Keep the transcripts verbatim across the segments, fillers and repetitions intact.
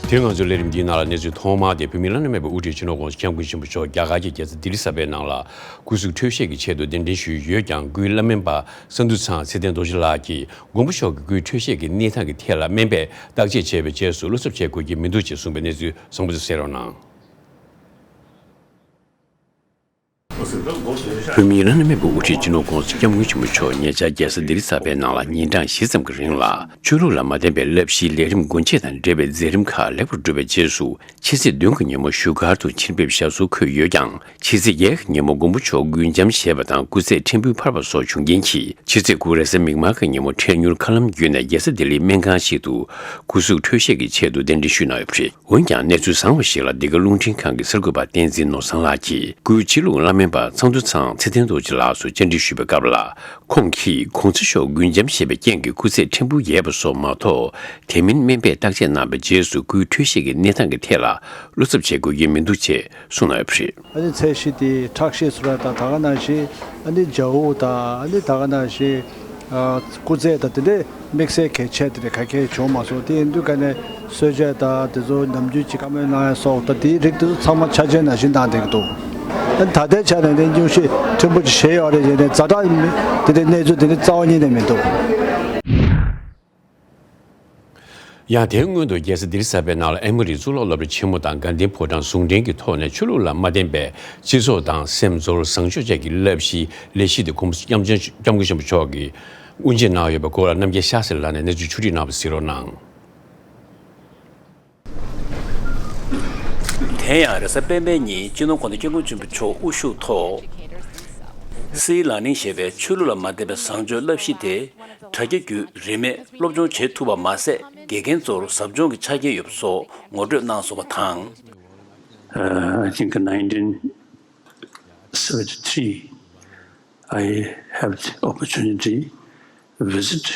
དེ་རིང་ང་ཚོའི་ལས་རིམ་འདིའི་ནང་ལ་གནས་ཚུལ་ཐོག་མ་དེ་བོད་མིའི་བླ་ན་མེད་པའི་དབུ་ཁྲིད་སྤྱི་ནོར་༧གོང་ས་༧སྐྱབས་མགོན་ཆེན་པོ་མཆོག་རྒྱ་གར་གྱི་རྒྱལ་ས་ལྡི་ལི་གསར་པའི་ནང་ལ་སྐུ་གཟུགས་འཕྲོད་བཞེས་ཀྱི་ཆེད་དུ་གདན་འདྲེན་ཞུས་ཡོད་ཀྱང་སྐུའི་བླ་སྨན་པ་ས་འདུ་ཚང་ཚེ་བརྟན་རྡོ་རྗེ་ལགས་ཀྱིས་མགོན་པོ་མཆོག་གི་སྐུའི་འཕྲོད་བཞེས་ཀྱི་གནས་སྟངས་ཀྱི་ཐད་ལ་སྨན་པས་བརྟག་དཔྱད་བྱས་པའི་རྗེས་སུ་བློ་འཚབ་བྱེད་དགོས་ཀྱི་མི་འདུག་ཅེས་གསུངས་པའི་གནས་ཚུལ་བཟང་པོ་ཚོ་གསན་རོགས་གནང་། བོད་མིའི་བླ་ན་མེད་པའི་དབུ་ཁྲིད་སྤྱི་ནོར་༧གོང་ས་༧སྐྱབས་མགོན་ཆེན་པོ་མཆོག་ཉེ་ཆར་རྒྱལ་ས་ལྡི་ལི་གསར་པའི་ནང་ལ་ཉིན་གྲངས་བཞི་ཙམ་གྱི་རིང་ལ་ཆོས་ལུགས་ལ་མ་བརྟེན་པའི་བསླབ་གཞིའི་ལས་རིམ་སྒོ་འབྱེད་དང་འབྲེལ་བའི་མཛད་རིམ་ཁག་ལེགས་པར་གྲུབ་པའི་རྗེས་སུ་ཕྱི་ཚེས་བདུན་གྱི་ཉིན་མོ་བཞུགས་སྒར་དུ་ཕྱིར་ཕེབས་ཞབས་སོར་འཁོད་ཡོད་ཀྱང་ཕྱི་ཚེས་བརྒྱད་ཀྱི་ཉིན་མོ་མགོན་པོ་མཆོག་མགུལ་འཇམ་བཞེས་པ་དང་སྐུ་ཚེ་ཕྲན་བུ་འཕར་བ་སོགས་བྱུང་རྐྱེན་གྱིས་ཕྱི་ཚེས་དགུ་རེས་གཟའ་མིག་དམར་གྱི་ཉིན་མོ་འཕྲལ་མྱུར་མཁའ་ལམ་བརྒྱུད་ནས་རྒྱལ་ས་ལྡི་ལིའི་སྨན་ཁང་ཞིག་ཏུ་སྐུ་གཟུགས་འཕྲོད་བཞེས་ཀྱི་ཆེད་དུ་གདན་འདྲེན་ཞུས་གནང་ཡོད་པ་རེད། འོན་ཀྱང་གནས་ཚུལ་བཟང་བ་ཞིག་ལ་འདི་ག་རླུང་འཕྲིན་ཁང་གི་གསར་འགོད་པ་བསྟན་འཛིན་ནོར་བཟང་ལགས་ཀྱིས་སྐུའི་ཕྱི་ལུགས་བླ་སྨན་པ་ཚང་འདུ་ཚང་ཚེ་བརྟན་རྡོ་རྗེ་ལགས་སུ་བཅར་འདྲི་ཞུས་པའི་སྐབས་ལ། ཁོང་གིས་གོང་ས་མཆོག་མགུལ་འཇམ་བཞེས་པའི་རྐྱེན་གྱིས་སྐུ་ཚེ་ཕྲན་བུ་ཡལ་བ་སོགས་མ་གཏོགས། དེ་མིན་སྨན་པས་བརྟག་དཔྱད་གནང་བའི་རྗེས་སུ་སྐུའི་འཕྲོད་བཞེས་ཀྱི་གནས་སྟངས་ཀྱི་ཐད་ལ་བློ་འཚབ་བྱེད་དགོས་ཀྱི་མི་འདུག་ཅེས་གསུངས་གནང་ཡོད་པ་རེད། ཨ་ནི་ཚད་གཞི་དེ་ཁྲག་ཤེད་ཟེར་བ་དང་ད་ག་ནང་བཞིན་ཨ་ནི་ལྗང་གུ་དང་ཨ་ནི་ད་ག་ནང་བཞིན་ཨ་སྐུ་ཚད་དང་དེ་འདྲའི་དམིགས་བསལ་གལ་ཆེ་དེ་འདྲ་ག་གེ་བྱུང་མ་སོང་། དེ་ཡིན་དུས་ཀ་ནས་གསོལ་ཇ་དང་དེ་ཚོ་ནམ་རྒྱུན་གྱི་བཀའ་མོལ་གནང་ཡ་སོགས་དང་དེའི་རིགས་དེ་ཚོ་ཚང་མ་ཆ་རྐྱེན་ནང་བཞིན་གནང་བསྡད་ཀྱི་འདུག་ཨ་ནི་ད་ལྟའི་ཆ་ནས་ནི་སྙུང་གཞི་ཕྲན་བུ་ཅིག་བཞེས་ཡོད་རེད་ཅེས་ནས་ཛ་དྲག་དེ་འདྲའི་གནས་ཚུལ་དེ་འདྲ་རྩ་བ་ཉིད་ནས་མི་འདུག་ཡང་དེའི་སྔོན་དུ་རྒྱལ་ས་ལྡི་ལི་གསར་པའི་ནང་ལ་ཨེ་མོ་རི་གཙུག་ལག་སློབ་གྲྭ་ཆེན་མོ་དང་དགའ་ལྡན་ཕོ་བྲང་ཟུང་འབྲེལ་གྱི་ཐོག་ནས་ཆོས་ལུགས་ལ་མ་བརྟེན་པའི་སྤྱི་ཚོགས་དང་སེམས་ཚོར་བཟང་སྤྱོད་བཅས་ཀྱི་བསླབ་གཞིའི་ལས་གཞི་དེ་༧གོང་ས་༧སྐྱབས་མགོན་ཆེན་པོ་མཆོག་གིས་དབུ་འབྱེད་གནང་ཡོད་པའི་སྐོར་ལ་རྣམ་རྒྱལ་ཤཱ་སེ་ལགས་ནས་གནས་ཚུལ་ཕྱོགས་སྒྲིག་གནང་བ་གཟིགས་རོགས་གནང་། དེ་ཡང་རེས་གཟའ་སྤེན་པའི་ཉིན་སྤྱི་ནོར་༧གོང་ས་༧སྐྱབས་མགོན་ཆེན་པོ་མཆོག་དབུ་བཞུགས་ཐོག་སི་ལར་ནིང་ཞེས་པའི་ཆོས་ལུགས་ལ་མ་བརྟེན་པའི་བཟང་སྤྱོད་བསླབ་གཞི་དེ་དྲ་རྒྱ་བརྒྱུད་རིན་མེད་སློབ་སྦྱོང་བྱེད་ཐུབ་པ་མ་ཟད་དགེ་རྒན་ཚོར་ཟབ་སྦྱོང་གི་ཆ་རྐྱེན་ཡོད་པ་སོགས་ངོ་སྤྲོད་གནང་སོང་བ་དང་། Uh, I think nineteen seventy-three, I have the opportunity visit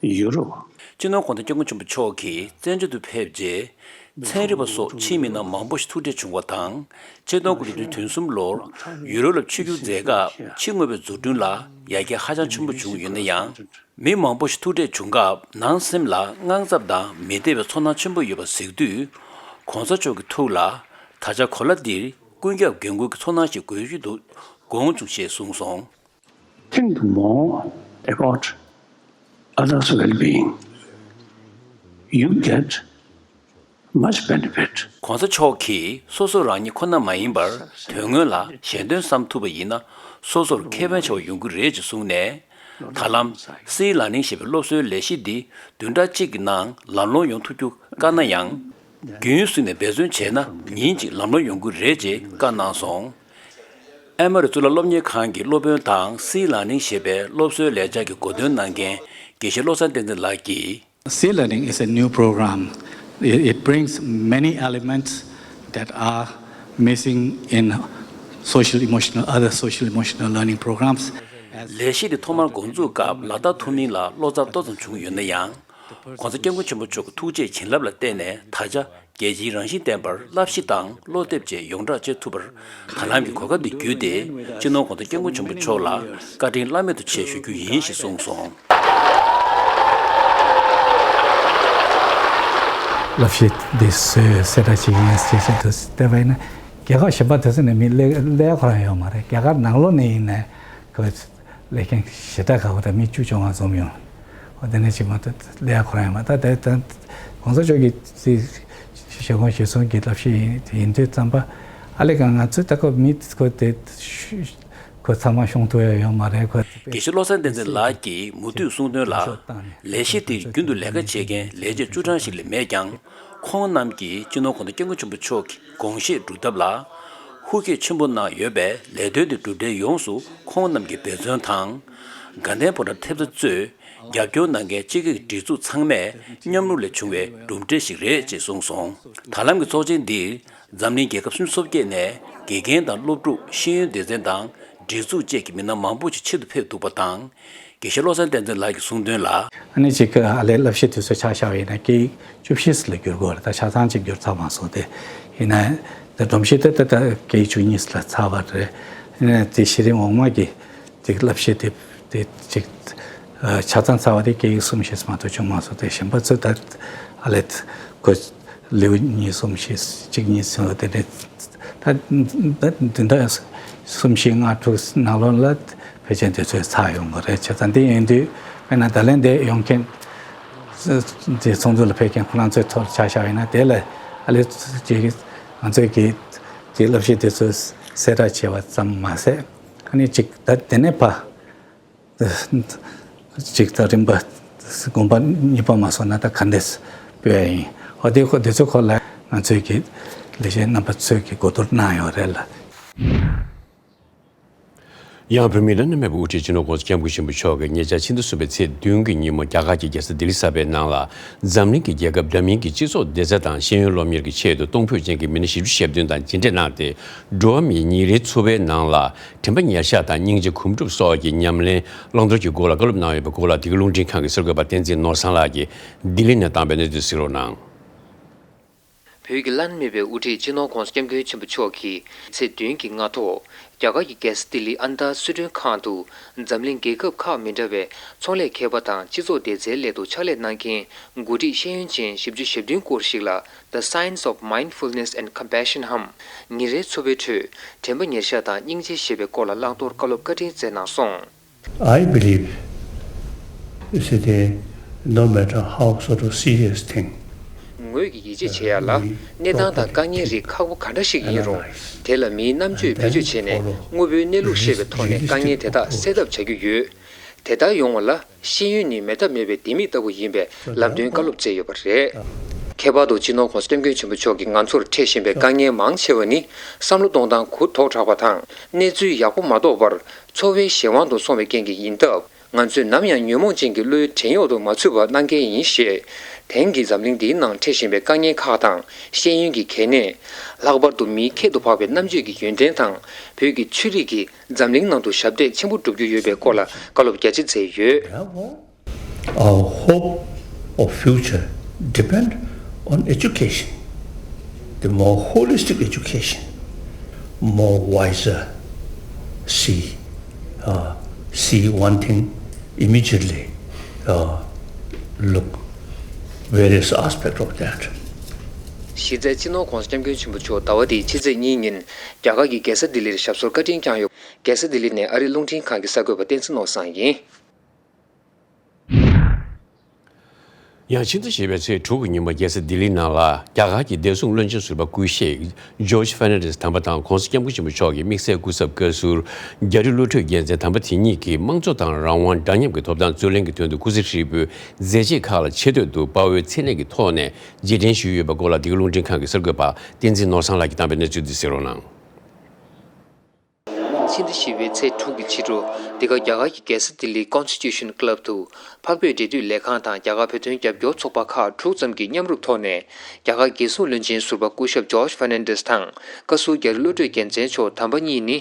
Europe. སྤྱི་ནོར་༧གོང་ས་༧སྐྱབས་མགོན་ཆེན་པོ་མཆོག་གིས་བཙན་བྱོལ་དུ་ཕེབས་རྗེས། ཚན་རིག་པ་སོགས་ཕྱིའི་མི་སྣ་མང་པོ་ཞིག་ཐུག་འཕྲད་བྱུང་བ་དང་། ཆིག་སྟོང་དགུ་བརྒྱ་དོན་གསུམ་ལོར་ཡུ་རོབ་ལ་ཆིབས་བསྒྱུར་མཛད་སྐབས་ཕྱི་དངོས་པོའི་འཛུགས་སྐྲུན་ལ་ཡར་རྒྱས་ཧ་ཅང་ཆེན་པོ་བྱུང་ཡོད་ན་ཡང་། མི་མང་པོ་ཞིག་ཐུག་འཕྲད་བྱུང་སྐབས་ནང་སེམས་ལ་དངངས་འཚབ་དང་མི་བདེ་བའི་ཚོར་སྣང་ཆེན་པོ་ཡོད་པ་གཟིགས་དུས། ༸གོང་ས་མཆོག་གི་ཐུགས་ལ་ད་ཆ་གོ་ལ་འདིར་ཀུན་ཁྱབ་འགན་འཁུར་གྱི་ཚོར་སྣང་ཞིག་དགོས་ཀྱི་འདུག་དགོངས་བྱུང་ཞེས་གསུངས་སོང་། Think more about others' well-being. You get much benefit. ༸གོང་ས་མཆོག་གིས་སོ་སོ་རང་ཉིད་ཁོ་ན་མ་ཡིན་པར་དོན་སྔོན་ལ་གཞན་དོན་བསམ་ཐུབ་པ་ཡིན་ན་སོ་སོར་ཁེ་ཕན་ཆེ་བ་ཡོང་གི་རེད་ཅེས་གསུངས་ནས། ད་ལམ་སི་ལར་ནིང་ཞེས་པའི་སློབ་གསོའི་ལས་གཞི་འདི་བདུན་ཕྲག་གཅིག་གི་ནང་ལམ་ལྷོང་ཡོང་ཐུབ་རྒྱུ་དཀའ་ན་ཡང་། རྒྱུན་བསྲིངས་ནས་འབད་བརྩོན་བྱས་ན་ཉིན་གཅིག་ལམ་ལྷོང་ཡོང་གི་རེད་ཅེས་བཀའ་གནང་སོང་། ཨེ་མོ་རི་གཙུག་ལག་སློབ་གཉེར་ཁང་གི་སློབ་དཔོན་དང་སི་ལར་ནིང་ཞེས་པའི་སློབ་གསོའི་ལས་འཆར་གྱི་གོ་སྟོན་གནང་མཁན་དགེ་བཤེས་བློ་བཟང་བསྟན་འཛིན་ལགས་ཀྱིས། Sea Learning is a new program. It, it brings many elements that are missing in social emotional, other social emotional learning programs. ལས་གཞི་འདི་ཐོག་མར་འགོ་འཛུགས་སྐབས་ལག་བསྟར་ཐུབ་མིན་ལ་བློ་འཚབ་ཏོག་ཙམ་བྱུང་ཡོད་ན་ཡང་། ༸གོང་ས་༸སྐྱབས་མགོན་ཆེན་པོ་མཆོག་གི་ཐུགས་རྗེ་བྱིན་རླབས་ལ་བརྟེན་ནས་ད་ཆ་རྒྱལ་སྤྱིའི་རང་བཞིན་ལྡན་པར་བསླབ་གཞི་དང་སློབ་དེབ་བཅས་ཡོངས་བསྒྲགས་བྱེད་ཐུབ་པར་ད་ལམ་གྱི་གོ་སྐབས་འདི་བརྒྱུད་དེ་སྤྱི་ནོར་༸གོང་ས་༸སྐྱབས་མགོན་ཆེན་པོ་མཆོག་ལ་བཀའ་དྲིན་བླ་མེད་དུ་ཆེ་ཞུ་རྒྱུ་ཡིན་ཞེས་གསུངས་སོང་། བསླབ་གཞི་འདི་བཟོས་གསལ་བསྒྲགས་བྱེད་ཀྱི་ཡིན་ཞེས་བཤད་དུས་བལྟས་པ་ཡིན་ན་རྒྱལ་ཁབ་གཞན་པ་དེ་ཚོ་ནས་མི་སླེབས་སླེབས་ཁོ་རང་ཡོད་མ་རེད། རྒྱ་གར་ནང་ལོགས་ནས་ཡིན་ནའི་ཁོ། ལས་མཁན་ཞེ་དྲག་ཁག་པོ་དང་མི་བཅུ་བཅོ་ལྔ་འཛོམས་ཡོང་། འོ་དེ་ནས་ཅིག་མ་གཏོགས་ལས་ཁོ་རང་ཡང་མ་ད་དེ་ད་གོང་ས་མཆོག་གིས་དེ་ཞལ་འགོང་ཞལ་གསུང་གི་བསླབ་གཞི་ཡིན་དུས་ཙམ་པ་ཨ་ལས་ཀ་ང་ཚོས་ད་ཁོ་མི་ཁོ་དེ་ཁོ་ཚང་མ་ཤོང་ཐུབ་ཡ་ཡོད་མ་རེད་ཁོ། དགེ་བཤེས་བློ་བཟང་བསྟན་འཛིན་ལགས་ཀྱིས་མུ་མཐུད་གསུངས་དོན་ལ་ལས་གཞི་དེ་རྒྱུན་དུ་ལས་ཀ་བྱེད་མཁན་ལས་བྱེད་བཅུ་གྲངས་ཤིག་ལས་མེད་ཀྱང་། ཁོང་རྣམས་ཀྱིས་སྤྱི་ནོར་༸གོང་ས་༸སྐྱབས་མགོན་ཆེན་པོ་མཆོག་གི་དགོངས་བཞེད་སྒྲུབ་ཐབས་ལ་ཧུར་བསྐྱེད་ཆེན་པོ་གནང་ཡོད་པས་ལས་དོན་དེ་གྲུབ་འབྲས་ཡོངས་སུ་ཁོང་རྣམས་ཀྱི་འབད་བརྩོན་དང་། དགའ་ལྡན་ཕོ་བྲང་ཐེབས་རྩ་གཙོས་རྒྱབ་སྐྱོར་གནང་མཁན་སྤྱི་ཁྱབ་ཀྱི་སྒྲིག་འཛུགས་ཚང་མས་མཉམ་རུབ་ལས་བྱུང་བའི་གྲུབ་འབྲས་ཤིག་རེད་ཅེས་གསུངས་སོང་། ད་ལམ་གྱི་ཚོགས་ཆེན་འདིར་འཛམ་གླིང་རྒྱལ་ཁབ་སུམ་ཅུ་སོ་བརྒྱད་ནས་དགེ་རྒན་དང་སློབ་ཕྲུག་ཤེས་ཡོན་སྡེ་ཚན་དང་སྒྲིག་འཛུགས་བཅས་ཀྱི་མི་སྣ་མང་པོ་ཞིག་ཆེད་དུ་ཕེབས་འདུག་པ་དང་། དགེ་བཤེས་བློ་བཟང་བསྟན་འཛིན་ལགས་ཀྱིས་གསུངས་དོན་ལ། ཨ་ནི་ཅིག་ཨ་ལས་བསླབ་གཞི་དུས་ཚོད་ཆ་བཞག་པ་ཡིན་ན་སྐད་ཡིག་བཅུ་བཞི་ཙམ་ལ་བསྒྱུར་དགོས་རེད། ད་ཆ་ཚང་ཅིག་བསྒྱུར་ཚར་མ་སོང་སྟེ། ཡིན་ན་ད་སྒྲོམ་གཞི་དེ་ད་ད་སྐད་ཡིག་བཅུ་གཉིས་ལ་ཚར་བ་རེད། ཡིན་ན་དེ་གཞི་རིམ་འོག་མ་གི་ཅིག་བསླབ་གཞི་དེ་དེ་ཅིག་ཨ་ཆ་ཚང་ཚར་བ་དེ་སྐད་ཡིག་གསུམ་བཞི་ཙམ་མ་གཏོགས་བྱུང་མ་སོང་སྟེ། གཞན་པ་ཚོ་ད་ཨ་ལས་ཁོ། ལེའུ་གཉིས་གསུམ་བཞི་གཅིག་གཉིས་ཟེར་བ་དེ་འདྲའི། ད་ད་འདི་འདྲ་གསུམ་བཞི་ལྔ་དྲུག་ནང་ལོགས་ལ་ཕལ་ཆེར་དུས་ཚོད་ཚར་ཡོང་གི་རེད། བྱས་ཙང་འདི་ཡིན་དུས་དཔེར་ན་ད་ལན་འདི་ཡོང་མཁན་དེ་ཚོགས་འདུ་ལ་ཕེབས་མཁན་ཁོ་རང་ཚོའི་ཐོག་ལ་ཆ་བཞག་པ་ཡིན་ན། དེ་ལ་ཨ་ལེ་ཅིག་ང་ཚོས་ཀྱི་ཀྱི་བསླབ་གཞི་དེ་ཚོ་གསལ་བསྒྲགས་བྱས་པ་ཙམ་མ་ཟད། ཨ་ནི་ཅིག་ད་དེ་ནས་ཕར་ཅིག་ད་རིམ་པ་དགོངས་པ་གཉིས་པ་མ་སོང་ན་ད་ག་འདྲས་སྤེལ་ཡ་ཡིན། ཨོ་དེ་ཁོ་དེ་ཚོའི་སྐོར་ལ་ང་ཚོས་ཀྱི་ལས་བྱེད་རྣམ་པ་ཚོས་ཀྱི་གོ་བསྡུར་གནང་ཡོད་རེད་ལ། ཡང་བོད་མིའི་བླ་ན་མེད་པའི་དབུ་ཁྲིད་སྤྱི་ནོར་༸གོང་ས་༸སྐྱབས་མགོན་ཆེན་པོ་མཆོག་གིས་ཉེ་ཆར་ཕྱི་ཟླ་གསུམ་པའི་ཚེས་བདུན་གྱི་ཉིན་མོ་རྒྱ་གར་གྱི་རྒྱལ་ས་ལྡི་ལི་གསར་པའི་ནང་ལ། འཛམ་གླིང་གི་རྒྱལ་ཁབ་འདྲ་མིན་གྱི་སྤྱི་ཚོགས་བདེ་རྩ་དང་ཤེས་ཡོན་སློབ་གཉེར་གྱི་ཆེད་དུ་གཏོང་ཕོད་ཅན་གྱི་མི་སྣ་བཞི་བཅུ་ཞེ་བདུན་དང་མཇལ་འཕྲད་གནང་སྟེ། འགྲོ་བ་མིའི་ཉིན་རེའི་འཚོ་བའི་ནང་ལ་དྲན་པ་ཉེར་བཞག་དང་སྙིང་རྗེ་གོམ་སྒྲུབ་སོགས་ཀྱི་ཉམས་ལེན་བླང་དོར་གྱི་སྐོར་ལ་བཀའ་སློབ་གནང་ཡོད་པའི་སྐོར་ལ། འདི་ག་རླུང་འཕྲིན་ཁང་གི་གསར་འགོད་པ་བསྟན་འཛིན་ནོར་བཟང་ལགས་ཀྱིས་ལྡི་ལི་ནས་བཏང་བའི་གནས་ཚུལ་གཟིགས་རོགས་གནང་། བོད་ཀྱི་བླ་ན་མེད་པའི་དབུ་ཁྲིད་སྤྱི་ནོར་༸གོང་ས་༸སྐྱབས་མགོན་ཆེན་པོ་མཆོག་གིས་ཚེས་བདུན་གྱི་སྔ་དྲོ། རྒྱ་གར་གྱི་རྒྱལ་ས་ལྡི་ལི་ཨ་མདའ་སི་ཁྲོན་ཁང་དུ། འཛམ་གླིང་རྒྱལ་ཁབ་ཁག་མི་འདྲ་བའི་ཚོང་ལས་མཁས་པ་དང་སྤྱི་ཚོགས་བདེ་རྩའི་སླད་དུ་ཕྱག་ལས་གནང་མཁན་འགོ་ཁྲིད་ཤེས་ཡོན་ཅན་བཞི་བཅུ་ཞེ་བདུན་སྐོར་ཞིག་ལ། The Science of Mindfulness and Compassion འམ། ཉིན་རེའི་འཚོ་བའི་ཁྲོད་དྲན་པ་ཉེར་བཞག་དང་སྙིང་རྗེ་ཞེས་པའི་སྐོར་ལ་བླང་དོར་བཀའ་སློབ་བཀའ་དྲིན་སྩལ་གནང་སོང་། I believe, you see, the, no matter how sort of serious thing, ངོས་ཀྱིས་ཡིད་ཆེས་བྱེད་ཡ་ལ། གནས་སྟངས་དང་དཀའ་ངལ་རིགས་ཁག་པོ་ག་འདྲ་ཞིག་ཡིན་རུང་། དེ་ལ་མིའི་རྣམ་དཔྱོད་བེད་སྤྱོད་བྱས་ནས། དངོས་པོའི་གནས་ལུགས་ཤེས་པའི་ཐོག་ནས་དཀའ་ངལ་དེ་དག་སེལ་ཐབས་བྱ་རྒྱུ་ཡོད། དེ་ལྟར་ཡོང་བ་ལ། ཤེས་ཡོན་ནི་མེད་ཐབས་མེད་པའི་ལྡེ་མིག་ལྟ་བུ་ཡིན་པའི་ལམ་སྟོན་བཀའ་སློབ་སྩལ་ཡོད་པ་རེད། ཁྱད་པར་དུ་སྤྱི་ནོར་༸གོང་ས་༸སྐྱབས་མགོན་ཆེན་པོ་མཆོག་གིས་ང་ཚོར་འཕྲད་བཞིན་པའི་དཀའ་ངལ་མང་ཆེ་བ་ནི། བསམ་བློ་གཏོང་སྟངས་གུ་དོག་དྲགས་པ་དང་། གནས་ཚུལ་ཡག་པོ་མ་རྟོགས་པར། འཚོ་བའི་གཞན་དབང་དུ་སོང་བའི་རྐྱེན་གྱིས་ཡིན་སྟབས། ང་ཚོས་ནམ་ཡང་ཉོན་མོངས་ཅན་གྱི་བློའི་བྲན་གཡོག་ཏུ་མ་ཚུད་པ་གནང་གལ་ཡིན་ཞེས། དེང་གི་འཛམ་གླིང་འདིའི་ནང་འཕྲད་བཞིན་པའི་དཀའ་ངལ་ཁག་དང་། ཤེས་ཡོན་གྱི་གལ་གནད། ལྷག་པར་དུ་མིའི་ཁྱད་དུ་འཕགས་པའི་རྣམ་དཔྱོད་ཀྱི་ཡོན་ཏན་དང་། བོད་ཀྱི་ཆོས་རིག་གིས་འཛམ་གླིང་ནང་དུ་ཞབས་འདེགས་ཆེན་པོ་སྒྲུབ་རྒྱུ་ཡོད་པའི་སྐོར་ལ་བཀའ་སློབ་རྒྱ་ཆེ་སྩལ་ཡོད། Our hope of future depend on education. The more holistic education, more wiser see, uh, see one thing immediately, uh, look various aspect of that. གཞི་རྩའི་སྤྱི་ནོར་༸གོང་ས་༸སྐྱབས་མགོན་ཆེན་པོ་མཆོག་ཟླ་བ་འདིའི་ཕྱི་ཚེས་གཉིས་ཉིན་རྒྱ་གར་གྱི་རྒྱལ་ས་ལྡི་ལིར་ཞབས་སོར་བཀའ་དྲིན་བསྐྱངས་ཡོད། རྒྱལ་ས་ལྡི་ལི་ནས་ཨ་རིའི་རླུང་འཕྲིན་ཁང་གི་གསར་འགོད་པ་བསྟན་འཛིན་ནོར་བཟང་ཡིན། ཡང་ཕྱི་ཟླ་བཞི་པའི་ཚེས་དྲུག་གི་ཉིན་མོ་རྒྱལ་ས་ལྡི་ལི་ནང་ལ་རྒྱ་གར་གྱི་བདེ་སྲུང་བློན་ཆེན་ཟུར་པ་སྐུ་གཤེགས་ཇོརྗ་ཧྥེར་ནན་ཌེས་དམ་པ་དང་༸གོང་ས་༸སྐྱབས་མགོན་ཆེན་པོ་མཆོག་གི་དམིགས་བསལ་སྐུ་ཚབ་བཀའ་ཟུར་རྒྱ་རི་བློ་གྲོས་རྒྱལ་མཚན་དམ་པ་དེ་ཉིད་ཀྱིས་དམངས་གཙོ་དང་རང་དབང་འདྲ་མཉམ་གྱི་ཐོབ་ཐང་རྩོད་ལེན་གྱི་དོན་དུ་སྐུ་ཚེ་ཧྲིལ་པོའི་མཛད་རྗེས་ཁག་ལ་ཆེ་བསྟོད་དུ་དཔའ་བོའི་མཚན་གནས་ཀྱི་ཐོག་ནས་རྗེས་དྲན་ཞུས་ཡོད་པའི་སྐོར་ལ་འདི་ག་རླུང་འཕྲིན་ཁང་གི་གསར་འགོད་པ་བསྟན་འཛིན་ནོར་བཟང་ལགས་ཀྱིས་བཏང་བའི་གནས་ཚུལ་འདི་གཟིགས་རོགས་གནང་། ཕྱི་ཟླ་བཞི་པའི་ཚེས་དྲུག་གི་ཕྱི་དྲོ། འདི་ག་རྒྱ་གར་གྱི་རྒྱལ་ས་ལྡི་ལིའི་Constitution Club དུ། འཕགས་བོད་འབྲེལ་མཐུད་ལས་ཁང་དང་རྒྱ་གར་བོད་དོན་རྒྱབ་སྐྱོར་ཚོགས་པ་ཁག་དྲུག་ཙམ་གྱིས་མཉམ་རུབ་ཐོག་ནས། རྒྱ་གར་རྒྱལ་སྲུང་བློན་ཆེན་ཟུར་པ་སྐུ་ཞབས་ཇོརྗ་ཧྥེར་ནན་ཌེས་དང་། བཀའ་ཟུར་རྒྱ་རི་བློ་གྲོས་རྒྱལ་མཚན་མཆོག་དམ་པ་གཉིས་ནི།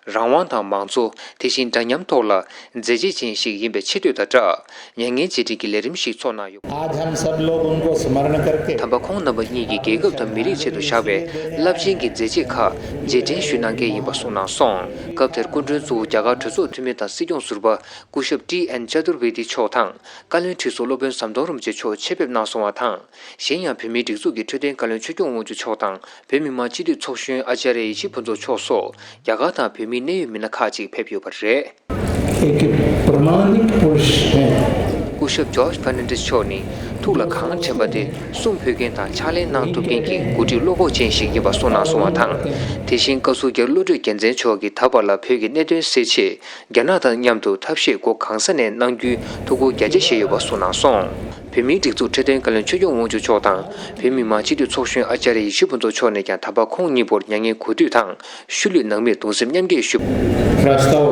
རང་དབང་དང་མང་གཙོ། དེ་བཞིན་འདྲ་མཉམ་ཐོག་ལ། མཛད་རྗེས་ཅན་ཞིག་ཡིན་པའི་ཆེ་བསྟོད་དང་སྦྲགས། མྱ་ངན་རྗེས་དྲན་གྱི་ལས་རིམ་ཞིག་ཚོགས་གནང་ཡོད། आज हम सब लोग उनको स्मरण करके དམ་པ་ཁོང་རྣམ་པ་གཉིས་ཀྱིས་རྒྱལ་ཁབ་དང་མི་རིགས་ཆེད་དུ་བཞག་པའི་རླབས་ཆེན་གྱི་མཛད་རྗེས་ཁག་རྗེས་དྲན་ཞུ་གནང་གལ་ཡིན་པ་གསུངས་གནང་སོང་། སྐབས་དེར་སྐུ་མགྲོན་གཙོ་བོ་རྒྱ་གར་གྲོས་ཚོགས་འཐུས་མི་དང་སྲིད་སྐྱོང་ཟུར་པ་སྐུ་ཞབས་ཏི་ཨེན་ཅ་དུར་ཝེ་ཏི་མཆོག་དང་། བཀའ་བློན་ཁྲི་ཟུར་སློབ་དཔོན་ཟམ་གདོང་རིན་པོ་ཆེ་མཆོག་ཆེད་ཕེབས་གནང་སོང་བ་དང་། གཞན་ཡང་བོད་མིའི་སྒྲིག་འཛུགས་ཀྱི་འཕྲོད་བསྟེན་བཀའ་བློན་ཆོས་སྐྱོང་དབང་ཕྱུག་མཆོག་དང་། བོད་མི་མང་སྤྱི་འཐུས་ཚོགས་གཞོན་ཨ་ཙརྱ་ཡེ་ཤེས་ཕུན་ཚོགས་མཆོག་སོགས་རྒྱ་གར་དང་བོད་མིའི་གནད་ཡོད་མི་སྣ་ཁག་ཅིག་ཕེབས་ཡོད་པ་རེད། एक प्रमाणिक पुरुष हैं। སྐུ་ཞབས་ཇོརྗ་ཧྥེར་ནན་ཌེས་མཆོག་ནི་ཐུགས་ལ་གང་དྲན་པ་དེ་གསུང་ཕོད་མཁན་དང་ཕྱག་ལས་གནང་ཐུབ་མཁན་གྱི་འགོ་ཁྲིད་བློ་ཁོག་ཅན་ཞིག་ཡིན་པ་གསུངས་གནང་སོང་བ་དང་། དེ་བཞིན་བཀའ་ཟུར་རྒྱ་རི་བློ་གྲོས་རྒྱལ་མཚན་མཆོག་གིས་ད་བར་ལ་བོད་ཀྱི་གནད་དོན་སེལ་ཆེད། རྒྱ་ནག་དང་མཉམ་དུ་ཐབས་ཤེས་སྒོ་གང་ས་ནས་གནང་རྒྱུའི་ཐུགས་ཁུར་རྒྱ་ཆེ་བཞེས་ཡོད་པ་གསུངས་གནང་སོང་། བོད་མིའི་སྒྲིག་འཛུགས་འཕྲོད་བསྟེན་བཀའ་བློན་ཆོས་སྐྱོང་དབང་ཕྱུག་མཆོག་དང་། བོད་མི་མང་སྤྱི་འཐུས་ཚོགས་གཞོན་ཨ་ཙརྱ་ཡེ་ཤེས་ཕུན་ཚོགས་མཆོག་ནས་ཀྱང་དམ་པ་ཁོང་གཉིས་པོར་མྱ་ངན་གུས་འདུད་དང་། ཤུལ་ལུས་ནང་མིར་གདུང་སེམས་མཉམ་སྐྱེད་ཞུ། प्रस्ताव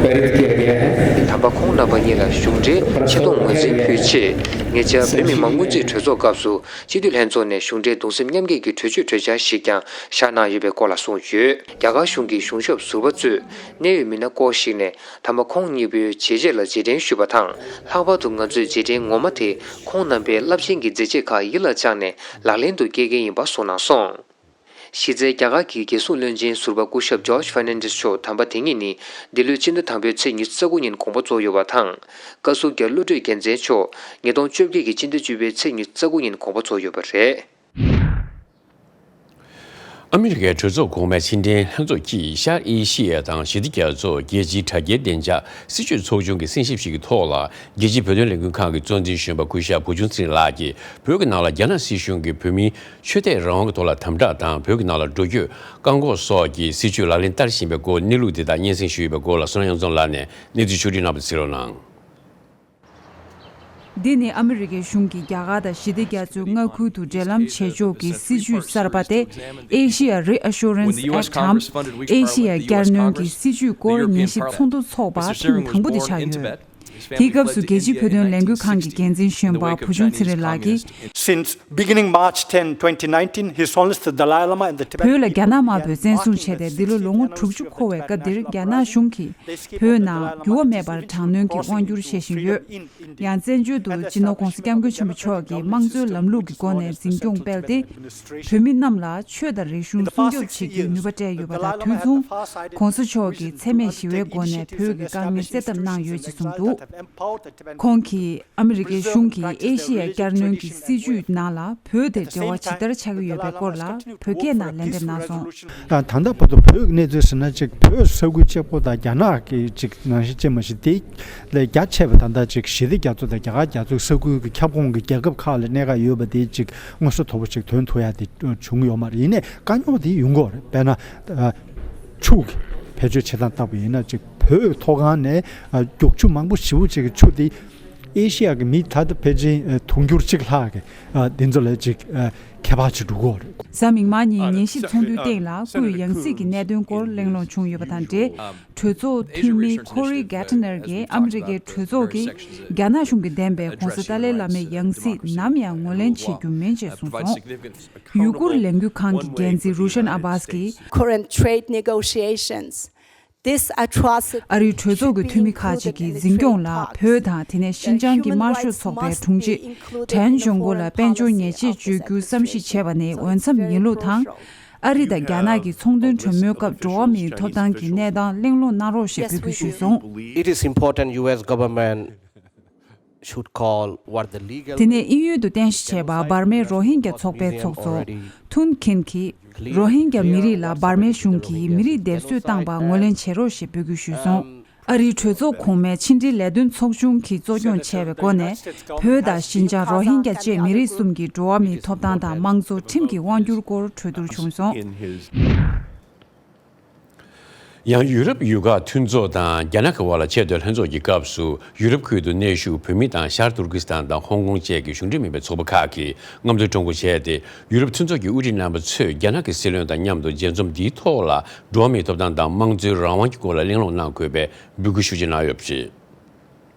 पारित किया गया है। དམ་པ་ཁོང་རྣམ་པ་གཉིས་ལ་གཞུང་འབྲེལ་ཆེ་མཐོང་ངོས་འཛིན་ཕུལ་ཆེད། ཉེ་ཆར་བོད་མི་མང་སྐུ་མཁྱེན་གྲོས་ཚོགས་སྐབས་སུ་སྤྱི་འཐུས་ལྷན་ཚོགས་ནས་གཞུང་འབྲེལ་གདུང་སེམས་མཉམ་སྐྱེད་ཀྱི་གྲོས་ཆོད་གྲོས་འཆར་ཞིག་ཀྱང་བཞག་གནང་ཡོད་པའི་སྐོར་ལ་གསུངས་ཡོད། རྒྱ་གར་གཞུང་གི་གཞུང་ཞབས་ཟུར་པ་གཙོས་གནད་ཡོད་མི་སྣ་སྐོར་ཞིག་ནས། དམ་པ་ཁོང་གཉིས་པོའི་བྱས་རྗེས་ལ་རྗེས་དྲན་ཞུས་པ་དང་། ལྷག་པར་དུ་ང་ཚོས་རྗེས་དྲན་ངོ་མ་དེ་ཁོང་རྣམ་པའི་རླབས་ཆེན་གྱི་མཛད་རྗེས་ཁག་ཡིད་ལ་བཅངས་ནས་ལག་ལེན་དུ་བསྐྱལ་གྱི་ཡིན་པ་གསུངས་གནང་སོང་། གཞི་རྩའི་རྒྱ་གར་གྱི་རྒྱལ་སྲུང་བློན་ཆེན་ཟུར་པ་སྐུ་ཞབས་ཇོརྗ་ཧྥེར་ནན་ཌེས་མཆོག་དམ་པ་དེ་ཉིད་ནི་འདི་ལོའི་སྤྱི་ཟླ་དང་པོའི་ཚེས་ཉི་ཤུ་རྩ་དགུ་ཉིན་དགོངས་པ་རྫོགས་ཡོད་པ་དང་། བཀའ་ཟུར་རྒྱ་རི་བློ་གྲོས་རྒྱལ་མཚན་མཆོག་ཉིས་སྟོང་བཅོ་བརྒྱད་ཀྱི་སྤྱི་ཟླ་བཅུ་པའི་ཚེས་ཉི་ཤུ་རྩ་དགུ་ཉིན་དགོངས་པ་རྫོགས་ཡོད་པ་རེད། ཨ་མི་རི་ཀའི་གྲོས་ཚོགས་གོང་མའི་ཕྱི་འབྲེལ་ལྷན་ཚོགས་ཀྱིས་ཤར་ཨེ་ཤི་ཡ་དང་ཞི་བདེ་རྒྱ་མཚོ་རྒྱལ་སྤྱིའི་དྲ་རྒྱའི་བདེ་འཇགས་སྲིད་ཇུས་ཚོགས་ཆུང་གི་གསན་ཞིབ་ཞིག་གི་ཐོག་ལ། རྒྱལ་སྤྱིའི་བོད་དོན་ལས་འགུལ་ཁང་གི་གཙོ་འཛིན་གཞོན་པ་སྐུ་ཞབས་བུ་ཆུང་ཚེ་རིང་ལགས་ཀྱིས། བོད་ཀྱི་ནང་ལ་རྒྱ་ནག་སྲིད་གཞུང་གིས་བོད་མིའི་ཆོས་དད་རང་དབང་གི་ཐོག་ལ་དམ་དྲག་དང་། བོད་ཀྱི་ནང་ལ་འགྲོ་སྐྱོད་བཀག་འགོག་སོགས་ཀྱི་སྲིད་ཇུས་ལག་ལེན་བསྟར་བཞིན་པའི་སྐོར་གནས་ལུགས་དེ་དག་སྙན་སེང་ཞུས་པའི་སྐོར་ལ། བསོད་ནམས་གཡུ་ཚོམ་ལགས་ནས་གནས་ཚུལ་ཕྱོགས་བསྒྲིགས་གནང་བ་གཟིགས་རོགས་གནང་། འདི་ནི་ཨ་མི་རི་ཀའི་གཞུང་གིས་རྒྱ་གར་དང་ཞི་བདེ་རྒྱ་མཚོའི་མངའ་ཁུལ་དུ་འབྲེལ་ལམ་བྱེད་ཕྱོགས་ཀྱི་སྲིད་ཇུས་གསར་པ་སྟེ། Asia Reassurance Act འམ། ཨེ་ཤི་ཡ་བསྐྱར་སྣོན་གྱི་སྲིད་ཇུས་སྐོར་ཉན་ཞིབ་ཚོགས་འདུ་འཚོགས་པ་ཐེངས་དང་པོ་དེ་ཆགས་ཡོད། དེའི་སྐབས་སུ་རྒྱལ་སྤྱིའི་བོད་དོན་ལས་འགུལ་ཁང་གི་འགན་འཛིན་གཞོན་པ་བུ་ཆུང་ཚེ་རིང་ལགས་ཀྱིས། Since beginning March ten, twenty nineteen, His Holiness the Dalai Lama and the Tibetan བོད་ལ་རྒྱ་ནག་དམར་པོས་བཙན་བཟུང་བྱས་ཏེ་འདི་ལོ་ལོ་ངོ་དྲུག་ཅུ་འཁོར་བའི་སྐབས་འདིར། རྒྱ་ནག་གཞུང་གིས་བོད་ནང་འགྱུར་བ་མེད་པར་དྲག་གནོན་གྱི་དབང་སྒྱུར་བྱེད་བཞིན་ཡོད། ཡང་བཙན་བྱོལ་དུ་སྤྱི་ནོར་༧གོང་ས་༧སྐྱབས་མགོན་ཆེན་པོ་མཆོག་གིས་དམངས་གཙོའི་ལམ་ལུགས་ཀྱི་སྒོ་ནས་འཛིན་སྐྱོང་སྤེལ་ཏེ། བོད་མི་རྣམས་ལ་ཆོས་དང་རིག་གཞུང་སྲུང་སྐྱོབ་བྱེད་རྒྱུའི་ནུས་པ་སྤྲད་ཡོད་པ་དང་། དུས་མཚུངས་༧གོང་ས་མཆོག་གིས་འཚེ་མེད་ཞི་བའི་སྒོ་ནས་བོད་ཀྱི་དཀའ་ངལ་སེལ་ཐབས་གནང་ཡོད་ཅེས་གསུངས་འདུག། ཁོང་གིས་ཨ་མི་རི་ཀའི་གཞུང་གིས་ཨེ་ཤི་ཡ་བསྐྱར་སྣོན་གྱི་སྲིད་ཇུས་ནང་ལ་བོད་དེ་འབྲེལ་བ་ཇི་ལྟར་ཆགས་ཀྱི་ཡོད་པའི་སྐོར་ལ་བོད་སྐད་ནང་ལན་འདེབས་གནང་སོང་། ད་ལྟ་བར་དུ་བོད་ཀྱི་གནས་ཚུལ་ཟེར་ན། ཅིག་བོད་ས་ཁུལ་གཅིག་པོ་དང་རྒྱ་ནག་གི་ཅིག་ནང་བཞིན་ཅིག་མ་གཞི་དེ་ལས་རྒྱ་ཆེ་བ། ད་ལྟ་ཅིག་ཞི་བདེ་རྒྱ་མཚོ་དང་རྒྱ་གར་རྒྱ་མཚོའི་ས་ཁུལ་གྱི་ཁྱབ་ཁོངས་ཀྱི་རྒྱལ་ཁབ་ཁག་ལ་གནད་འགག་ཡོད་པ་དེ་ཅིག་མངོན་གསལ་དོད་པོ་ཅིག་ཐོན་ཐུབ་ཡ་དེ་བྱུང་ཡོད་མ་རེད། ཡིན་ནའི་དཀའ་རྙོག་དེ་ཡོང་གི་ཡོད་རེད། དཔེར་ན། ཆུ་གི་བེད་སྤྱོད་བྱེད་སྟངས་ལྟ་བུ་ཡིན་ན། ཅིག་བོད་མཐོ་སྒང་ནས་ཨ་རྒྱུག་ཆུ་མང་པོ་ཞེ་པོ་ཅིག་གི་ཆུ་དེ་ཨེ་ཤི་ཡ་གི་མི་ད་ལྟ་ཕལ་ཆེར་དུང་ཕྱུར་གཅིག་ལྷག་གི་ཨ་དེ་ཚོ་ལ་ཅིག་ཨ་ཁྱད་པར་ཅིག་འགྲོ་གི་ཡོད་རེད། གཟའ་མིག་དམར་ཉིན་ཉན་ཞིབ་ཚོགས་འདུའི་སྟེང་ལ་སྐུའི་ཡང་སྲིད་ཀྱི་གནད་དོན་སྐོར་གླེང་སློང་བྱུང་ཡོད་པ་དང་འབྲེལ། གྲོས་ཚོགས་འཐུས་མི་ཁོ་རི་གྷ་ཏི་ནར་གྱིས་ཨ་མི་རི་ཀའི་གྲོས་ཚོགས་ཀྱིས་རྒྱ་ནག་གཞུང་གིས་འདེམས་པའི་༧གོང་ས་ཏཱ་ལའི་བླ་མའི་ཡང་སྲིད་ནམ་ཡང་ངོས་ལེན་བྱེད་རྒྱུ་མིན་ཅེས་གསུངས་སོང་། ཡུ་གུར་ལས་འགུལ་ཁང་གི་འགན་འཛིན་རུ་ཤན་ཨ་བྷཱས་ཀྱིས། Current trade negotiations. This atrocity ཨ་རིའི་གྲོས་ཚོགས་ཀྱི་འཐུས་མི་ཁག་ཅིག་གིས་འཛིན་སྐྱོང་ལ་བོད་དང་། དེ་ནས་ཤིན་ཅང་གི་དམར་ཤོག་ཚོགས་པའི་དྲུང་ཆེ་ཁྲན་ཇུང་པོ་ལ་དཔལ་འབྱོར་ཉེས་ཆད་གཅོད་རྒྱུའི་བསམ་གཞིག་བྱས་པ་ནི་འོས་འཚམ་ཡིན་ལུགས་དང་། ཨ་རི་དང་རྒྱ་ནག་གི་ཚོང་དོན་གྲོས་མོལ་སྐབས་འགྲོ་བ་མིའི་ཐོབ་ཐང་གི་གནས་སྟངས་གླེང་སློང་གནང་རོགས་ཞེས་འབོད་སྐུལ་ཞུས་སོང་། It is important U S government should call what the legal དེ་ནས་དབྱིན་ཡུལ་དུ་རྟེན་གཞི་བྱས་པ་འབར་མའི་རོ་ཧིན་རྒྱ་ཚོགས་པའི་ཚོགས་གཙོ་ཐུན་ཁིན་གྱིས། རོ་ཧིན་རྒྱ་མི་རིགས་ལ་འབར་མའི་གཞུང་གིས་མི་རིགས་སྡེབ་གསོད་བཏང་པར་ངོས་ལེན་བྱེད་རོགས་ཞེས་འབོད་སྐུལ་ཞུས་སོང་། ཨ་རིའི་གྲོས་ཚོགས་གོང་མའི་ཕྱི་འབྲེལ་ལས་དོན་ཚོགས་ཆུང་གིས་གཙོ་སྐྱོང་བྱས་པའི་སྒོ་ནས། བོད་དང་ཤིན་ཅང་རོ་ཧིན་རྒྱ་བཅས་མི་རིགས་གསུམ་གྱི་འགྲོ་བ་མིའི་ཐོབ་ཐང་དང་དམངས་གཙོ་ཁྲིམས་ཀྱི་དབང་སྒྱུར་སྐོར་གྲོས་བསྡུར་བྱུང་སོང་། ཡང་ཡུ་རོབ་ཡུལ་ཁག་མཐུན་ཚོགས་དང་རྒྱ་ནག་གི་དབར་ལ་ཆེས་མཐོའི་ལྷན་ཚོགས་ཀྱི་སྐབས་སུ། ཡུ་རོབ་ཁུལ་དུ་གནས་བཞུགས་བོད་མི་དང་ཤར་ཏུར་ཀི་སི་ཐན་དང་ཧོང་ཀོང་བཅས་ཀྱི་གཞུང་འབྲེལ་མིན་པའི་ཚོགས་པ་ཁག་གིས་རྔམ་སྟོན་ཀྲུང་གོ་བྱས་ཏེ། ཡུ་རོབ་མཐུན་ཚོགས་ཀྱི་དབུ་ཁྲིད་རྣམ་པ་ཚོས་རྒྱ་ནག་གི་སྲིད་བློན་དང་མཉམ་དུ་མཇལ་འཛོམས་འདིའི་ཐོག་ལ། འགྲོ་བ་མིའི་ཐོབ་ཐང་དང་དམངས་གཙོའི་རང་དབང་གི་སྐོར་ལ་གླེང་སློང་གནང་དགོས་པའི་འབོད་སྐུལ་ཤུགས་ཆེ་གནང་ཡོད་པ་རེད།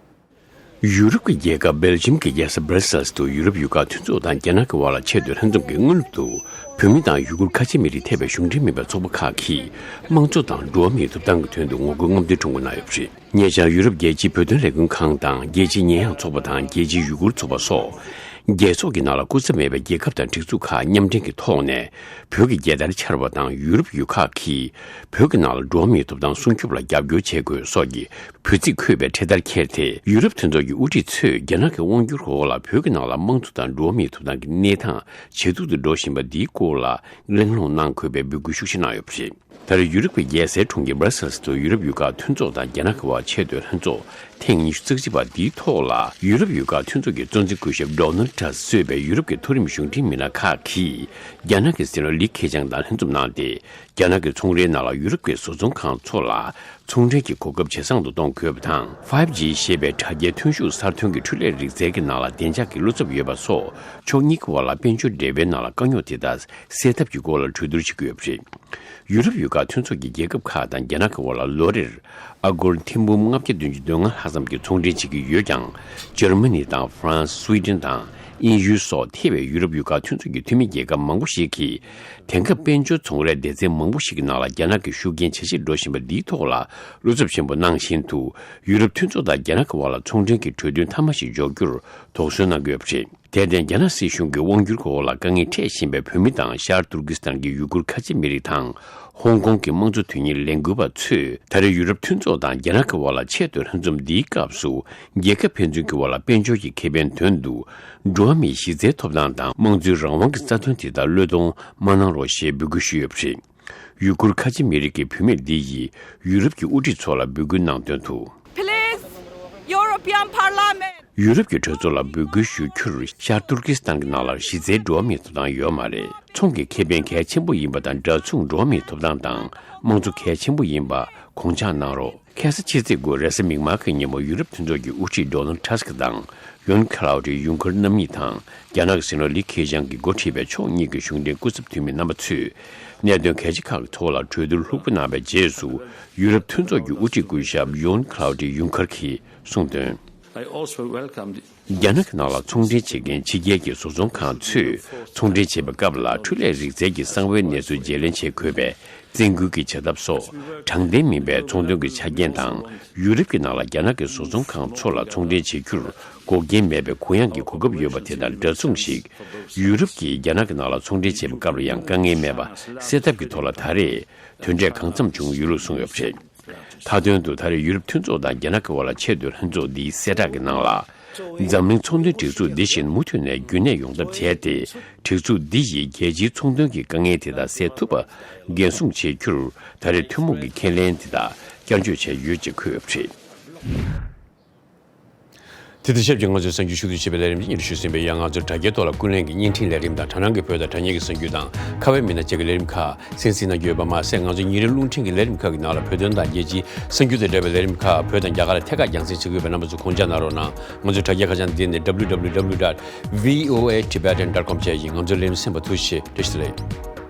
ཡུ་རོབ་ཀྱི་རྒྱལ་ཁབ་སྦེལ་ཇམ་གྱི་རྒྱལ་ས་སྦྲ་སེལ་སི་དུ་ཡུ་རོབ་ཡུལ་ཁག་མཐུན་ཚོགས་དང་རྒྱ་ནག་གི་དབར་ལ་ཆེས་མཐོའི་ལྷན་འཛོམས་ཀྱི་སྔ་ནུབ་ཏུ། བོད་མི་དང་ཡུ་གུར་ཁ་ཆེ་མི་རིགས་ཐེ་བའི་གཞུང་འབྲེལ་མིན་པའི་ཚོགས་པ་ཁག་གིས་དམངས་གཙོ་དང་འགྲོ་བ་མིའི་ཐོབ་ཐང་གི་དོན་དུ་ངོ་རྒོལ་རྔམ་སྟོན་ཁྲོམ་སྐོར་གནང་ཡོད་པ་རེད། ཉེ་ཆར་ཡུ་རོབ་རྒྱལ་སྤྱིའི་བོད་དོན་ལས་འགུལ་ཁང་དང་། རྒྱལ་སྤྱིའི་ཉེས་ཡངས་ཚོགས་པ་དང་། རྒྱལ་སྤྱིའི་ཡུ་གུར་ཚོགས་པ་སོགས། རྒྱལ་ཚོགས་ཀྱི་ནང་ལ་སྐུ་ཚབ་མེད་པའི་རྒྱལ་ཁབ་དང་སྒྲིག་འཛུགས་ཁག་མཉམ་འབྲེལ་གྱི་ཐོག་ནས། བོད་ཀྱི་རྒྱལ་དར་འཕྱར་བ་དང་། ཡུ་རོབ་ཡུལ་ཁག་གིས་བོད་ཀྱི་ནང་ལ་འགྲོ་བ་མིའི་ཐོབ་ཐང་སྲུང་སྐྱོབ་ལ་རྒྱབ་སྐྱོར་བྱེད་དགོས་སོགས་ཀྱི་འབོད་ཚིག་འཁོད་པའི་འཕྲེད་དར་འཁྱེར་ཏེ། ཡུ་རོབ་མཐུན་ཚོགས་ཀྱི་དབུ་ཁྲིད་ཚོས་རྒྱ་ནག་གི་དབང་སྒྱུར་འོག་ལ་བོད་ཀྱི་ནང་ལ་དམངས་གཙོ་དང་འགྲོ་བ་མིའི་ཐོབ་ཐང་གི་གནས་སྟངས་ཇེ་སྡུག་ཏུ་འགྲོ་བཞིན་པ་འདིའི་སྐོར་ལ་གླེང་སློང་གནང་དགོས་པའི་འབོད་སྐུལ་ཤུགས་ཆེ་གནང་ཡོད་པ་རེད། ད་རེས་ཡུ་རོབ་ཀྱི་རྒྱལ་སའི་གྲོང་ཁྱེར་སྦྲ་སེལ་སི་དུ་ཡུ་རོབ་ཡུལ་ཁག་མཐུན་ཚོགས་དང་རྒྱ་ནག་གི་དབར་ཆེས་མཐོའི་ལྷན་ཚོགས་ཐེངས་ཉི་ཤུ་རྩ་གཅིག་པ་འདིའི་ཐོག་ལ། ཡུ་རོབ་ཡུལ་ཁག་མཐུན་ཚོགས་ཀྱི་གཙོ་འཛིན་སྐུ་ཞབས་ཌོ་ནལ་ཌི་ཊ་སི་གཙོས་པའི་ཡུ་རོབ་ཀྱི་མཐོ་རིམ་གཞུང་འབྲེལ་མི་སྣ་ཁག་གིས་རྒྱ་ནག་གི་སྲིད་བློན་ལི་ཁེ་ཆང་དང་ལྷན་འཛོམས་གནང་སྟེ། རྒྱ་ནག་གི་ཚོང་རའི་ནང་ལ་ཡུ་རོབ་ཀྱི་བཟོ་ཚོང་ཁང་ཚོ་ལ་ཚོང་འབྲེལ་གྱི་གོ་སྐབས་ཇེ་བཟང་དུ་གཏོང་དགོས་པ་དང་། ཕའིབ་ཇི་ཞེས་པའི་དྲ་རྒྱའི་ཐོན་ཤུགས་གསར་ཐོན་གྱི་འཕྲུལ་ལས་རིག་རྩལ་གྱི་ནང་ལ་བདེ་འཇགས་ཀྱི་བློ་འཚབ་ཡོད་པ་སོགས། ཕྱོགས་གཉིས་ཀྱི་དབར་ལ་དཔལ་འབྱོར་འབྲེལ་བའི་ནང་ལ་དཀའ་རྙོག་དེ་དག་སེལ་ཐབས་ཀྱི་སྐོར་ལ་གྲོས་བསྡུར་བྱེད་ཀྱི་ཡོད་པ་རེད། ཡུ་རོབ་ཡུལ་ཁག་མཐུན་ཚོགས་ཀྱི་རྒྱལ་ཁབ་ཁག་དང་རྒྱ་ནག་གི་དབར་ལ་ལོ་རེར་ཨ་སྒོར་ཐེར་འབུམ་ལྔ་བརྒྱ་བདུན་ཅུ་དོན་ལྔ་ལྷག་ཙམ་གྱི་ཚོང་འབྲེལ་བྱེད་ཀྱི་ཡོད་ཀྱང་། འཇར་མ་ནི་དང་ཧྥ་རན་སི། སུའེ་ཏེན་དང་དབྱིན་ཡུལ་སོགས་ཐེ་བའི་ཡུ་རོབ་ཡུལ་ཁག་མཐུན་ཚོགས་ཀྱི་འཐུས་མི་རྒྱལ་ཁབ་མང་པོ་ཞིག་གིས། དེང་སྐབས་དཔལ་འབྱོར་ཚོང་རའི་སྡེ་ཚན་མང་པོ་ཞིག་གི་ནང་ལ་རྒྱ་ནག་གི་ཤུགས་རྐྱེན་ཇེ་ཆེར་འགྲོ་བཞིན་པ་འདིའི་ཐོག་ལ་བློ་འཚབ་ཆེན་པོ་གནང་བཞིན་དུ། ཡུ་རོབ་མཐུན་ཚོགས་དང་རྒྱ་ནག་གི་དབར་ལ་ཚོང་འབྲེལ་གྱི་གྲོས་མཐུན་མཐའ་མ་ཞིག་འཇོག་རྒྱུར་དོགས་ཟོན་གནང་གི་ཡོད་པ་རེད། དེར་བརྟེན་རྒྱ་ནག་སྲིད་གཞུང་གི་དབང་སྒྱུར་འོག་ལ་དཀའ་ངལ་འཕྲད་བཞིན་པའི་བོད་མི་དང་ཤར་ཏུར་ཀི་སི་ཐན་གྱི་ཡུ་གུར་ཁ་ཆེ་མི་རིགས་དང་། ཧོང་ཀོང་གི་དམངས་གཙོ་དོན་གཉེར་ལས་འགུལ་བ་ཚོས་ད་རེས་ཡུ་རོབ་མཐུན་ཚོགས་དང་རྒྱ་ནག་གི་དབར་ལ་ཆེད་དུ་ལྷན་འཛོམས་འདིའི་སྐབས་སུ། རྒྱལ་ཁབ་ཕན་ཚུན་གྱི་དབར་ལ་དཔལ་འབྱོར་གྱི་ཁེ་ཕན་དོན་དུ། འགྲོ་བ་མིའི་གཞི་རྩའི་ཐོབ་ཐང་དང་། དམངས་གཙོའི་རང་དབང་གི་རྩ་དོན་དེ་དག་བློས་གཏོང་མ་གནང་རོགས་ཞེས་འབོད་སྐུལ་ཞུས་ཡོད་པ་རེད། ཡུ་གུར་ཁ་ཆེ་མི་རིགས་ཀྱི་བུད་མེད་འདི་ཡིས་ཡུ་རོབ་ཀྱི་དབུ་ཁྲིད་ཚོ་ལ་འབོད་སྐུལ་གནང་དོན་དུ། Please, European Parliament. ཡུ་རོབ་ཀྱི་གྲོས་ཚོགས་ལ་འབོད་སྐུལ་ཞུ་རྒྱུར། ཤར་ཏུར་ཀི་སི་ཐན་གྱི་ནང་ལ་གཞི་རྩའི་འགྲོ་བ་མིའི་ཐོབ་ཐང་ཡོད་མ་རེད། ཚོང་གི་ཁེ་ཕན་གལ་ཆེན་པོ་ཡིན་པ་དང་། འདྲ་མཚུངས་འགྲོ་བ་མིའི་ཐོབ་ཐང་དང་དམངས་གཙོ་གལ་ཆེན་པོ་ཡིན་པ་དགོངས་འཇགས་གནང་རོགས། ཁ་སང་ཕྱི་ཚེས་དགུ་རེས་གཟའ་མིག་དམར་གྱི་ཉིན་མོ། ཡུ་རོབ་མཐུན་ཚོགས་ཀྱི་དབུ་ཁྲིད་ཌོ་ནལ་ཌ་ཊརམ་སྐུ་དང་ཡོན་ཁ་ལའོ་ཌི་ཡུང་ཁར་རྣམ་གཉིས་དང་། རྒྱ་ནག་གི་སྲིད་བློན་ལི་ཁེ་ཤང་གིས་འགོ་ཁྲིད་པའི་ཕྱོགས་གཉིས་ཀྱི་གཞུང་འབྲེལ་སྐུ་ཚབ་འཐུས་མི་རྣམ་པ་ཚོས། གནད་དོན་གལ་ཆེ་ཁག་གི་ཐོག་ལ་གྲོས་བསྡུར་ལྷུག་པོ་གནང་བའི་རྗེས་སུ། ཡུ་རོབ་མཐུན་ཚོགས་ཀྱི་དབུ་ཁྲིད་སྐུ་ཞབས་ཡོན་ཁ་ལའོ་ཌི་ཡུང་ཁར་གྱིས་གསུངས་དོན། I also welcome the རྒྱ་ནག་གི་ནང་ལ་ཚོང་འབྲེལ་བྱེད་མཁན་ཕྱི་རྒྱལ་གྱི་བཟོ་ཚོང་ཁང་ཚོས་ཚོང་འབྲེལ་བྱེད་པའི་སྐབས་ལ། འཕྲུལ་ལས་རིག་རྩལ་གྱི་གསང་བའི་གནས་ཚུལ་བརྗེ་ལེན་བྱེད་དགོས་པའི་བཙན་སྐུལ་གྱི་བྱེད་ཐབས་སོགས། དྲང་བདེན་མིན་པའི་ཚོང་དོན་གྱི་ཆ་རྐྱེན་དང་། ཡུ་རོབ་ཀྱི་ནང་ལ་རྒྱ་ནག་གི་བཟོ་ཚོང་ཁང་ཚོ་ལ་ཚོང་འབྲེལ་བྱེད་རྒྱུར་འགོག་རྐྱེན་མེད་པའི་གུ་ཡངས་ཀྱི་གོ་སྐབས་ཡོད་པ་དེ་དང་འདྲ་མཚུངས་ཤིག་ཡུ་རོབ་ཀྱིས་རྒྱ་ནག་གི་ནང་ལ་ཚོང་འབྲེལ་བྱེད་པའི་སྐབས་ལ་ཡང་དཀའ་ངལ་མེད་པ་སེལ་ཐབས་ཀྱི་ཐོག་ལ་ད་རེས་དོན་འབྲས་གང་འཚམ་བྱུང་ཡོད་ལུགས་གསུངས་ཡོད་པ་རེད། མཐའ་དོན་དུ། ད་རེས་ཡུ་རོབ་མཐུན་ཚོགས་དང་རྒྱ་ནག་གི་དབར་ལ་ཆེད་དུ་ལྷན་ཚོགས་འདིའི་གསལ་བསྒྲགས་ཀྱི་ནང་ལ། འཛམ་གླིང་ཚོང་དོན་སྒྲིག་འཛུགས་འདི་བཞིན་མུ་མཐུད་ནས་རྒྱུན་གནས་ཡོང་ཐབས་བྱས་ཏེ། སྒྲིག་འཛུགས་འདི་ཡིས་རྒྱལ་སྤྱིའི་ཚོང་དོན་གྱི་དཀའ་ངལ་དེ་དག་སེལ་ཐུབ་པ་འགན་སྲུང་བྱེད་རྒྱུར། ད་རེས་ཐུན་མོང་གི་ཁས་ལེན་དེ་དག་བསྐྱར་བརྗོད་བྱས་ཡོད་ཅེས་འཁོད་ཡོད་པ་རེད། དེ་དང་ཆབས་ཅིག་ང་ཚོའི་གསར་འགྱུར་ཞུ་གཏུག་བྱེད་པའི་ལས་རིམ་འདི་སྙན་སྒྲོན་ཞུས་ཟིན་པས། ཡང་ང་ཚོའི་དྲ་རྒྱའི་ཐོག་ལ་ཀུན་གླེང་གི་བརྙན་འཕྲིན་ལས་རིམ་དང་། དྲ་སྣང་གི་བོད་དང་དྲ་བརྙན་གྱི་གསར་འགྱུར་དང་། ཁ་པར་མི་སྣ་བཅས་ཀྱི་ལས་རིམ་ཁག་གསན་གཟིགས་གནང་རྒྱུ་ཡོད་པ་མ་ཟད། ང་ཚོའི་ཉིན་རེའི་རླུང་འཕྲིན་གྱི་ལས་རིམ་ཁག་གི་ནང་ལ་བོད་དོན་དང་རྒྱལ་སྤྱིའི་གསར་འགྱུར་དང་འབྲེལ་བའི་ལས་རིམ་ཁག་བོད་དང་རྒྱ་གར་ལ་ཐད་ཀར་རྒྱང་སྲིང་བྱེད་ཀྱི་ཡོད་པའི་རྣམ་པ་ཚོ་དགོངས་འཇགས་གནང་རོགས་གནང་། ང་ཚོའི་དྲ་རྒྱའི་ཁ་བྱང་འདི་ནི་W W W dot V O A Tibetan dot com བཅས་ཡིན། ང་ཚོའི་ལས་རིམ་གསན་པར་ཐུགས་རྗེ་ཆེ། བཀྲ་ཤིས་བདེ་ལེགས།